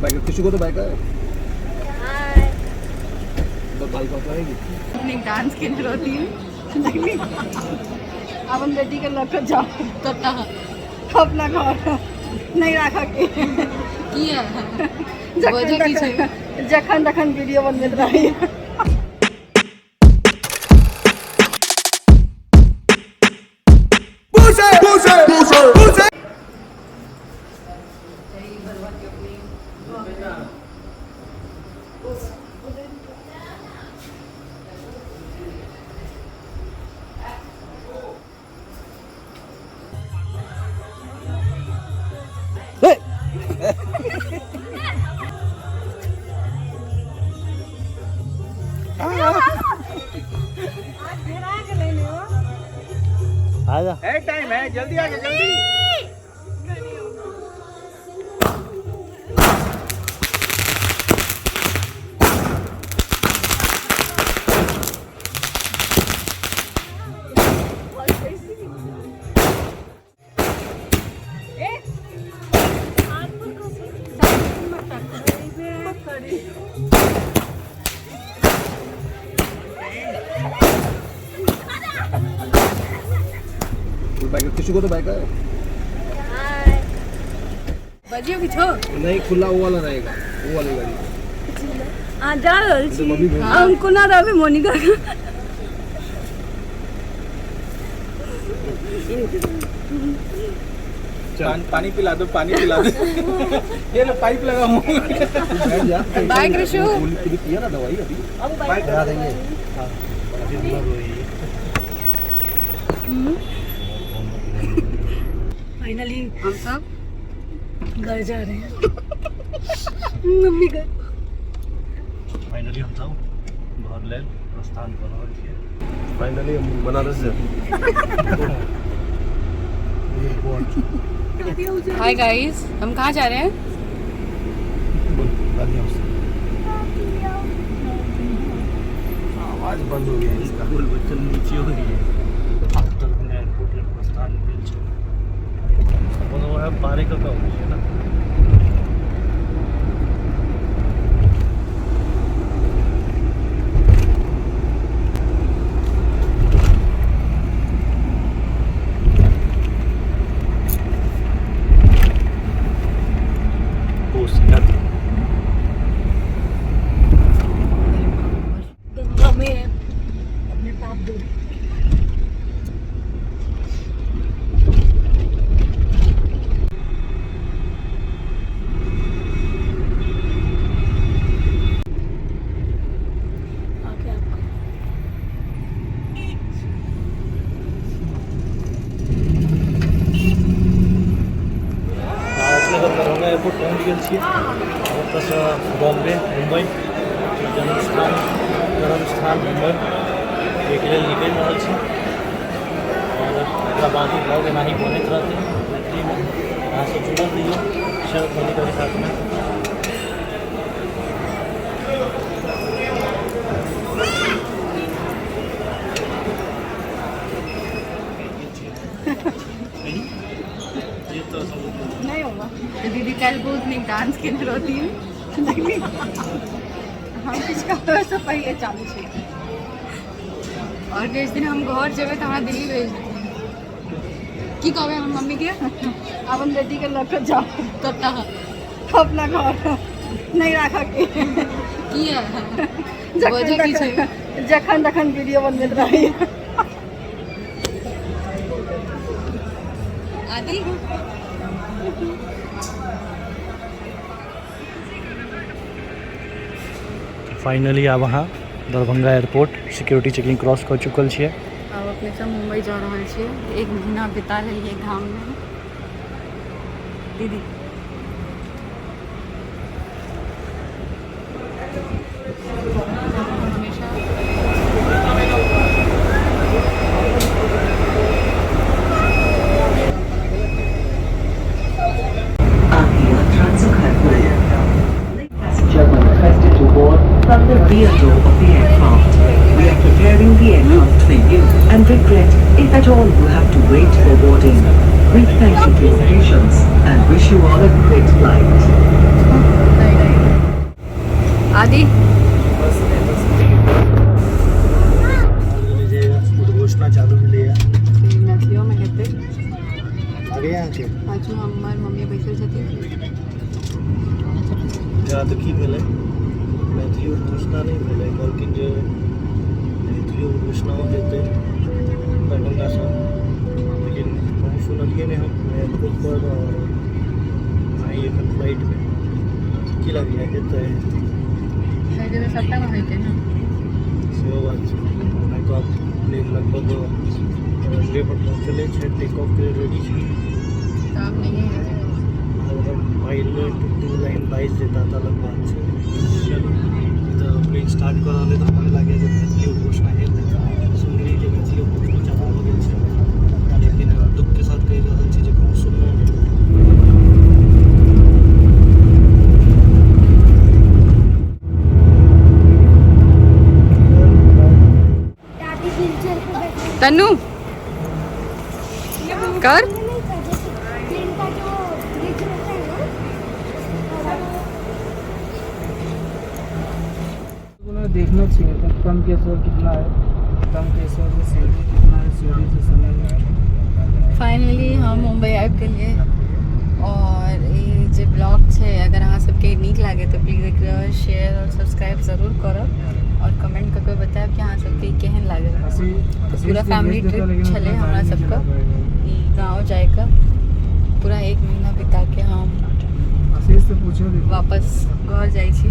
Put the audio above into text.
Bike किसी को तो बाइक है। तो बाइक आएगी। डांस केने रहती अपन बेटी के लग जाओ कत्ता अपना घर नहीं राख के किया जखन जखन तखन वीडियो बनबैत रही। आजा है टाइम है, जल्दी आ जा जल्दी। किसी को तो बाइक है। बजियो किछो नहीं, खुला वो वाला रहेगा, वो वाली गाड़ी। आ जा रहल छी हम कोना रहबे मोनिका। पानी पिला दो, पानी पिला दो। ये लो पाइप लगा हूं। बाइक ऋषु पिया ना दवाई अभी बाइक करा देंगे। हां फाइनली हम सब घर जा रहे हैं। मम्मी घर। फाइनली हम सब घर लेल प्रस्थान कर रहल छियै। फाइनली हम बनारस जा। हाय गाइस, हम कहाँ जा रहे हैं? आवाज बंद हो गया इसका। बोल बच्चन नीचे हो गई है। दरभंगा एयरपोर्ट लेल प्रस्थान भेल छै। अपन वएह पारे कऽ के अबै छै ना। गंगा में अपने पाप धो। दरभंगा एयरपोर्ट पहुँच गेल छियै। ओतऽसँ बॉम्बे, मुम्बई, जन्मस्थान, कर्मस्थान मुम्बई के लेल निकलि रहल छी। और एकरा बाद ब्लॉग एनाही बनैत रहतै मैथिलीमे। अहाँ सब जुड़ल रहियौ शरद मल्लिकके साथमे। नहीं होगा दीदी, कल बहुत नीक डांस केने रहती। हम किछु कहबै से पहिले चालू छै। और किछु दिन हम घर जेबै तऽ हमरा दिल्ली भेज देथिन। की कहबै हम मम्मी के? अपन बेटी के लग के जाओ कत्ता अपना घर नहीं राख के किया वजह की छै? जखन तखन वीडियो बनबैत रही। आदि फाइनली आब अहाँ Darbhanga airport security checking cross कऽ चुकल छियै। आब अपने सब मुम्बई जा रहल छियै। एक महीना बिता लेलियै गाम में। दीदी हमेशा आपकी यात्रा सुखद हो। Passenger were requested to board from the rear door of the aircraft. We are preparing the aircraft for you and regret if at all you have to wait for boarding. We thank you for your patience and wish you all a great flight. आदि जे उद्घोषणा चालू भेलैए। मैथिलियोमे हेतै। लागैए अहाँके? पाछू हमर मम्मी बैसल छथिन। जा तऽ की भेलै, मैथिली उद्घोषणा नहि भेलै। कहलखिन जे मैथिली उद्घोषणाओ हेतै दरभंगासँ, लेकिन कहूँ सुनलियै नहि हम एयरपोर्ट पर आओर आइ एखन फ्लाइटमे। की लागैए, हेतै? सबटामे होइतै ने। सेहो बात छै। ओना तऽ आब प्लेन लगभग रनवे पर पहुँचले छै, टेक ऑफ के लेल रेडी छै। तऽ आब नहिए हेतै। आब अगर पायलट 2 लाइन बाजि जेता तऽ अलग बात छै। चलू, ई तऽ प्लेन स्टार्ट कऽ रहलै, तऽ हमरा लागैए जे मैथिली उद्घोषणा हेतै। सुनलियै जे मैथिली उद्घोषणा चालू भऽ गेल छै, लेकिन दुःखके साथ कहि रहल छी जे कहूँ सुनलहुँ नहि। दादी व्हीलचेयर पे बैठी। तनु कर। नहीं था, जैसे प्लेन का जो ब्रिज रहता है ना। उन्हें देखना चाहिए था, कम केसर कितना है, कम केसर से सीढ़ी कितना है, सीढ़ी से समय में। फाइनली हम मुम्बई आबि गेलियै और ई जे ब्लॉग छै, अगर अहाँ सबके नीक लागे तऽ प्लीज एकरा शेयर और सब्सक्राइब जरूर करब और कमेंट कऽ के बतायब कि अहाँ सबके ई केहन लागल। तऽ पूरा फैमिली ट्रिप छलै हमरा सबके ई गाँव जाइके। पूरा एक महीना बिता के हम आशीष से पूछो देखो। वापस घर जाइ छी।